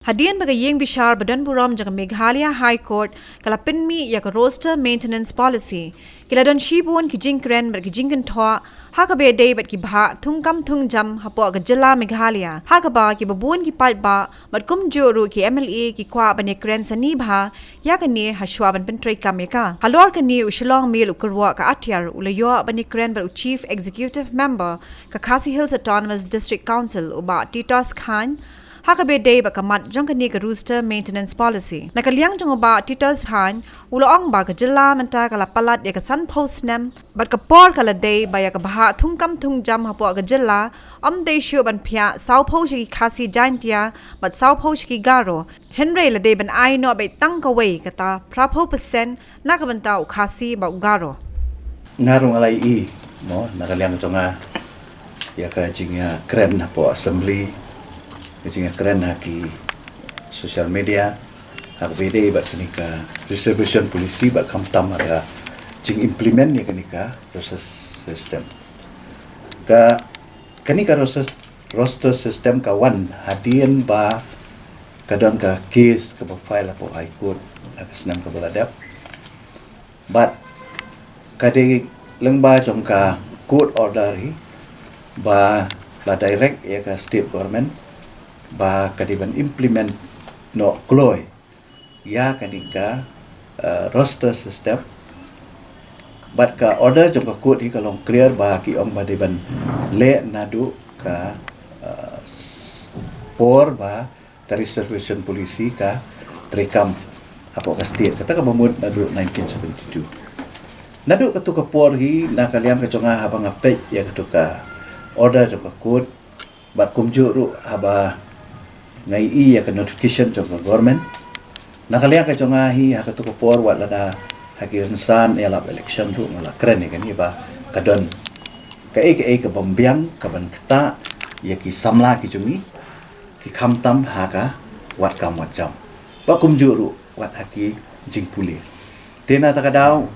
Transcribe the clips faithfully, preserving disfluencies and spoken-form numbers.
Hadien ba ka ïing bishar ba don burom jong ka Meghalaya High Court ka la pynmih ïa ka Roster Maintenance Policy, ki la don shibun ki jingkren bad ki jingkynthoh ha kaba ïadei bad ki bhah thungkam thungjam hapoh ka jylla Meghalaya, ha kaba kiba bun ki paidbah bad kumjuh ruh ki M L A ki kwah ban ïakren sani bha ïa kane hashwa ban pyntreikam ïa ka. Halor kane u Shillong Mail u kyrwoh ka atiar u la ïoh ban ïakren bad u Chief Executive Member ka Khasi Hills Autonomous District Council, u Bah Titos Chyne, ha kaba ïadei bad ka mat jong kane ka Roster Maintenance Policy. Na ka liang jong u Bah Titos Chyne u la ong ba ka jylla mynta ka la palat ïa ka sanphew snem bad ka por ka la dei ba ïa ka bhah thungkam thungjam hapoh ka jylla ym dei shuh ban phiah sawphew sha ki Khasi Jaintia bad sawphew sha ki Garo, hynrei la dei ban ai noh beit tang kawei, kata phraphew percent na ka bynta u Khasi bad u Garo. Nga ruh nga la ïohi mo na ka liang jong nga ïa ka jingïakren hapoh Assembly, ka jingïakren ha ki social media ha kaba ïadei bad kane ka reservation policy bad khamtam ha ka jingimplement ïa kane ka roster system. Ka, kane ka roster, roster system ka wan hadien ba ka don ka case kaba file hapoh High Court ha ka snem kaba la dep. Bad ka dei lyngba jong ka court order hi ba la direct ïa ka state government ba ka dei ban implement noh kloi ïa kane ka, eh, roster system. Bad ka order jong ka court hi ka long clear ba ki ong ba dei ban leh naduh ka, eh, s-, por ba ka reservation policy ka treikam hapoh ka state, kata kaba mut naduh nineteen seventy-two. Naduh katu ka por hi, na ka liang ka jong nga haba nga peit ïa katu ka order jong ka court bad kumjuh ruh haba nga ïohi ïa ka notification jong ka government, na ka liang ka jong nga hi ha katu ka por wat lada ha ki rynsan ïalap election ruh nga la kren ïa kane ba ka don kaei kaei kaban biang, kaban ktah ïa ki samla ki jong ngi, ki khamtam ha ka wat kam wat jam, bad kumjuh ruh wat ha ki jingpule. Te na kata ka daw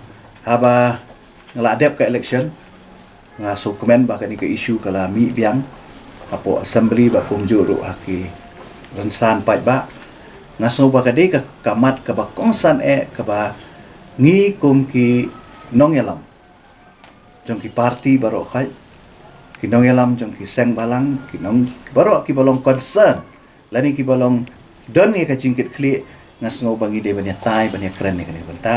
haba nga la dep ka election, nga sngewkmen ba kane ka issue ka la mih biang hapoh Assembly bad kumjuh ruh ha ki rynsan paidbah. Nga sngew ba ka dei ka, ka mat kaba kongsan eh kaba ngi kum ki nongïalam jong ki party baroh khoit, ki nongïalam jong ki seng balang, ki nong, baroh kiba long concern lane kiba long don ïa ka jingkitkhlieh, nga sngew ba ngi dei ban ïatai ban ïakren ïa kane ka bynta.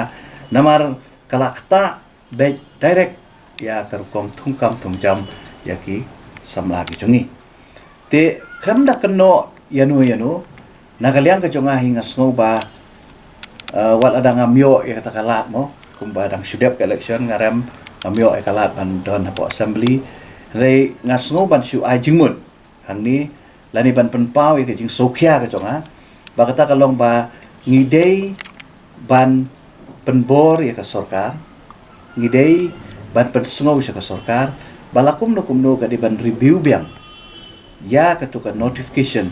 Namar ka la ktah beit direct ïa ka rukom thungkam thungjam ïa ki samla ki jong ngi. Te khlem da kynnoh ïano ïano, na ka liang ka jong nga hi nga sngew ba, eh, wat lada ngam ïoh ïa kata ka lad mo, kumba dang shu dep ka election nga rem ngam ïoh ïa ka lad ban don hapoh Assembly. Hynrei nga sngew ban shu ai jingmut hangne lane ban pynpaw ïa ka jingsngewkhia ka jong nga ba kata ka long ba ngi dei ban pynbor ïa ka sorkar, ngi dei ban pynsngew sha ka sorkar ba la kumno kumno ka dei ban review biang ïa katu ka notification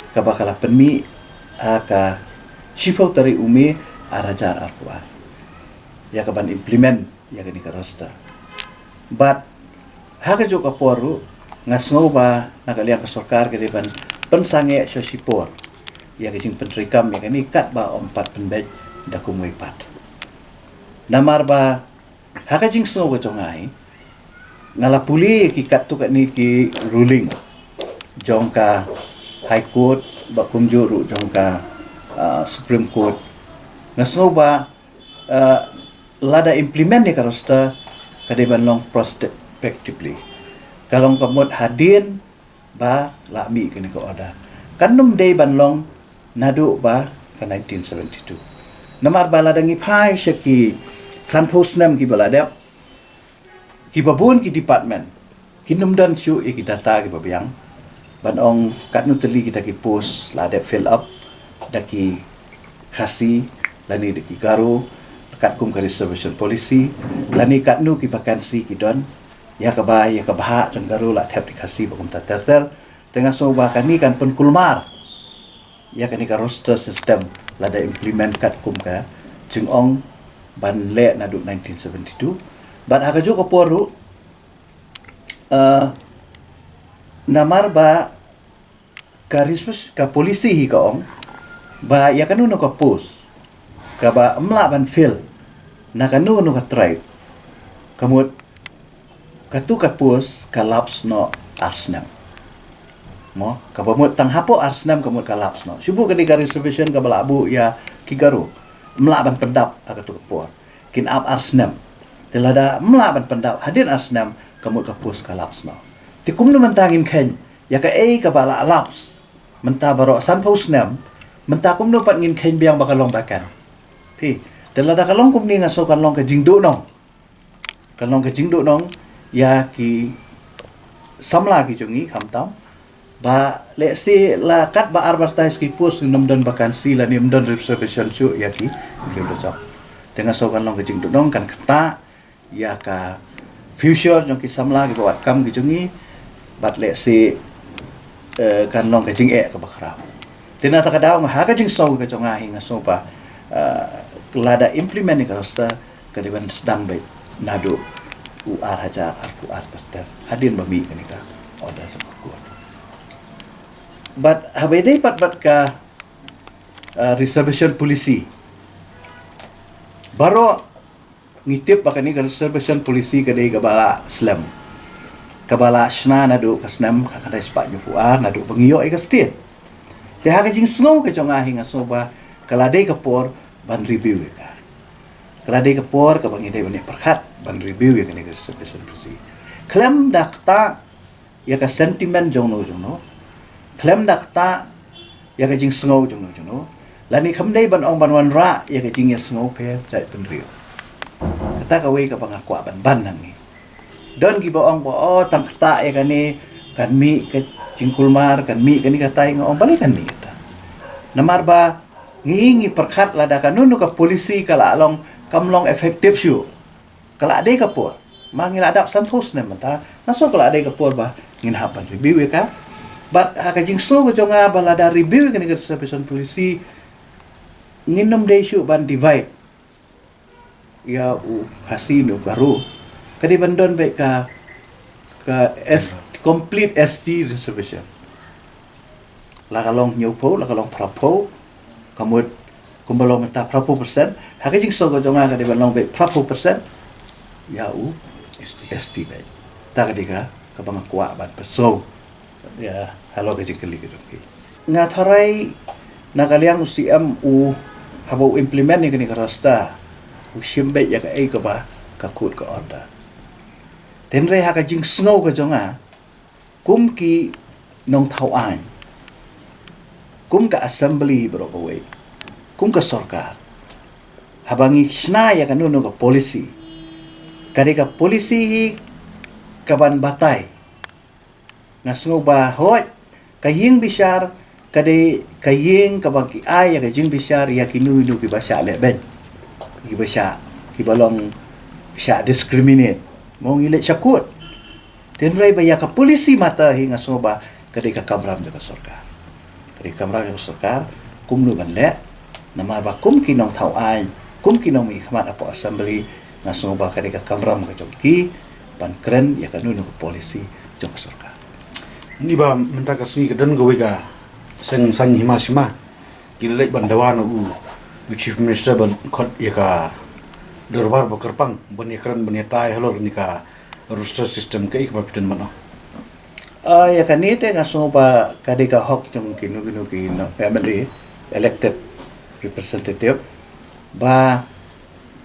kaba ka la pynmih ha ka shiphew tarik u May ar hajar arphew ar, ïa ka ban implement ïa kane ka roster. Bad ha kajuh ka por ruh nga sngew ba na ka liang ka sorkar ka dei ban pynsangeh sha shipor ïa ka jingpyntreikam ïa kane katba ym pat pynbeit da kumwei pat. Namar ba ha ka jingsngew ka jong nga hi, nga la pule ïa ki katto katne ki ruling jong ka High Court bad kumjuh ruh jong ka, ah, Supreme Court. Nga sngew ba, ah, lada implement ïa ka roster ka dei ban long prospectively, ka long ka mut hadien ba la mih kane ka order. Kan ym dei ban long naduh ba ka nineteen seventy-two. Namar ba lada ngi phai sha ki sanphew snem kiba la dep, kiba bun ki department kin ym don shuh ïa ki data kiba biang ban ong katno tylli kita ki post la dep fill up da ki Khasi lane da ki Garo katkum ka reservation policy, lane katno ki vacancy ki don, ïa kaba, ïa ka bhah jong Garo la thep da ki Khasi bad kumta ter ter. Te nga sngew ba kane kan pynkulmar ïa kane ka roster system lada implement katkum ka jingong ban leh naduh nineteen seventy-two. Bad ha kajuh ka por ruh, eh, namar ba Ka resource, ka policy hi ka ong ba ïa kano kano ka post kaba ym lah ban fill na kano kano ka tribe, ka mut katu ka post ka lapse noh ar snem. Mo, kaba mut tang hapoh ar snem ka mut ka lapse noh. Shu buh ka dei ka reservation kaba lah buh ïa ki Garo, ym lah ban pyndap ha katu ka por. Kin ap ar snem. Te lada ym lah ban pyndap hadien ar snem, ka mut ka post ka lapse noh. Te kumno mynta ngin kheiñ ïa kaei kaba la lapse mynta baroh sanphew snem? Mynta kumno pat ngin kheiñ biang ba ka long vacant? Phi, te lada ka long kumne nga sngew kan long ka jingduhnong. Kan long ka jingduhnong ïa ki samla ki jong ngi khamtam. Ba lehse la katba advertise ki post ngin ym don vacancy lane ym don reservation shuh ïa ki briew la jong. Te nga sngew kan long ka jingduhnong, kan ktah ïa ka future jong ki samla kiba wad kam ki jong ngi. Bad lehse, eh, kan long ka jingeh kaba khraw. Te na kata ka daw nga, ha ka jingsngew ka jong nga hi, nga sngew ba, eh, lada implement ïa ka roster, ka dei ban sdang beit naduh u ar hajar arphew ar ter ter, hadien ba mih kane ka order jong ka court. Bad haba ïadei pat bad ka, eh, reservation policy, baroh ngi tip ba kane ka reservation policy ka dei kaba la slem, kaba la shna naduh ka snem khatkhyndai spah hynñiewphew ar, naduh ba ngi ïoh ïa ka state. Te ha ka jingsngew ka jong nga hi, nga sngew ba ka la dei ka por ban review ïa ka. Ka la dei ka por kaba ngi dei ban ïa pyrkhat ban review ïa kane ka reservation policy. Khlem da ktah ïa ka sentiment jong no jong no, khlem da ktah ïa ka jingsngew jong no jong no, lane khlem dei ban ong ban wanrah ïa ka jingïasngew pher jait bynriew. Kata kawei kaba nga kwah ban ban nangne. Don kiba ong ba, oh, tang ktah ïa kane kan mih ka jingkulmar, kan mih kane katai. Nga ong balei kan mih kata. Namar ba ngi, ngi pyrkhat lada kano kano ka policy ka la long kam long effective shuh, ka la dei ka por. Ma ngi la dap sanphew snem mynta, nga sngew ka la dei ka por ba ngin hap ban review ïa ka. Bad ha ka jingsngew ka jong nga ba lada review ïa kane ka reservation policy, ngin ym dei shuh ban divide ïa u Khasi ne u Garo. Ka dei ban don beit ka, ka S, complete S T reservation. La ka long hynñiewphew, la ka long phraphew, ka mut kumba long mynta phraphew percent. Ha ka jingsngew ka jong nga ka dei ban long beit phraphew percent ïa u S T beit. Ta ka dei ka, kaba nga kwah ban pynsngew ïa halor ka jingkylli ka jong phi. Nga tharai na ka liang u C M u, haba u implement ïa kane ka roster, u shim beit ïa kaei kaba ka court ka order. Hynrei ha ka jingsngew ka jong nga, kum ki nongthaw aiñ, kum ka assembly baroh kawei, kum ka sorkar, haba ngi shna ïa kano kano ka policy, ka dei ka policy hi kaban batai. Nga sngew ba hooid, ka ïing bishar ka dei ka ïing kaba ki ai ïa ka jingbishar ïa kino kino kiba shah lehbeiñ, kiba shah, kiba long shah discriminate. Mo, ngi leit sha court. Hynrei ba ïa ka policy matter hi nga sngew ba ka dei ka kamram jong ka sorkar. Ka dei ka kamram jong ka sorkar kumno ban leh, namar ba kum ki nongthaw aiñ, kum ki nongmihkhmat hapoh assembly, nga sngew ba ka dei ka kamram ka jong ki ban kren ïa kano kano ka policy jong ka sorkar. Ni ba mynta ka sngi ka don kawei ka seng saiñ hima sima ki leit ban dawa na u, u Chief Minister ban khot ïa ka dorbar ba kyrpang ban ïakren ban ïatai halor kane ka roster system, kaei kaba phi don ban ong? Ah, ïa kane te nga sngew ba ka dei ka hok jong kino kino ki nong M L A, elected representative, ba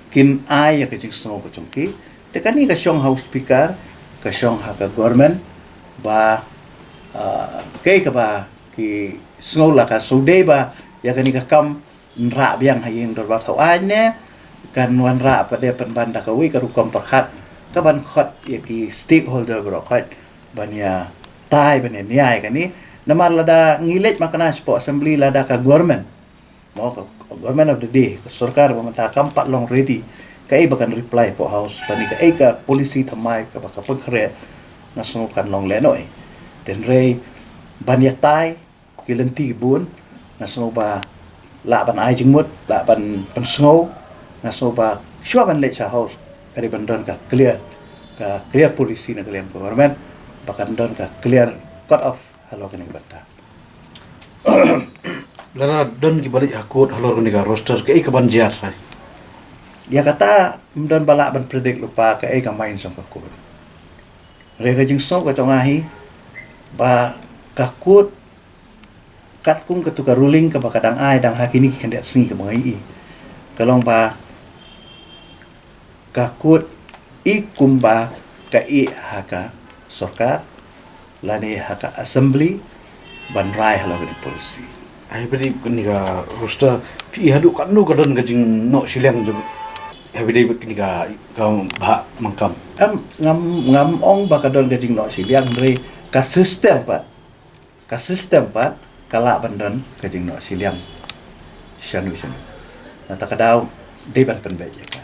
kin ai ïa ka jingsngew ka jong ki. Te kane ka shong ha u speaker, ka shong ha ka government, ba, ah, kaei kaba ki sngew la ka shu dei ba ïa kane ka kam yn rah biang ha ïing dorbar thaw aiñ ne kan wanrah pat de pynban da kawei ka rukom pyrkhat kaban khot ïa ki stakeholder baroh khoit ban ïatai ban ïania ïa kane. Namar lada ngi leit makna shapoh assembly, lada ka government, mo, ka government of the day, ka sorkar ba mynta kam pat long ready, kaei ba kan reply hapoh House, lane kaei ka policy thymmai kaba ka pynkhreh, nga sngew kan long lehnoh. Hynrei ban ïatai ki lynti ki bun, nga sngew ba lah ban ai jingmut, lah ban pynsngew, nga sngew ba shuwa ban leit sha House ka dei ban don ka clear, ka clear policy na ka liang ka government, ba kan don ka clear cut off halor kane ka bynta. Lada don ki ba leit ha court halor kane ka roster, kaei ka ban jia trai? Ïa kata ym don ba lah ban predict lypa kaei ka mind jong ka court. Re ka jingsngew ka jong nga hi ba ka court katkum katu ka ruling kaba ka dang ai dang ha kine ki khyndiat sngi kaba nga ïohi, ka long ba ka court i kumba ka ïeh ha ka sorkar lane ha ka assembly ban rai halor kane ka policy. Ai, phi dei kane ka roster, phi haduh katno ka don ka jingnoh shiliang jong, ai, phi dei kane ka, ka bhah mangkam? Em, ngam, ngam ong ba ka don ka jingnoh shiliang, hynrei ka system pat, ka system pat ka lah ban don ka jingnoh shiliang shano shano. Na kata ka daw dei ban pynbeit ïa ka.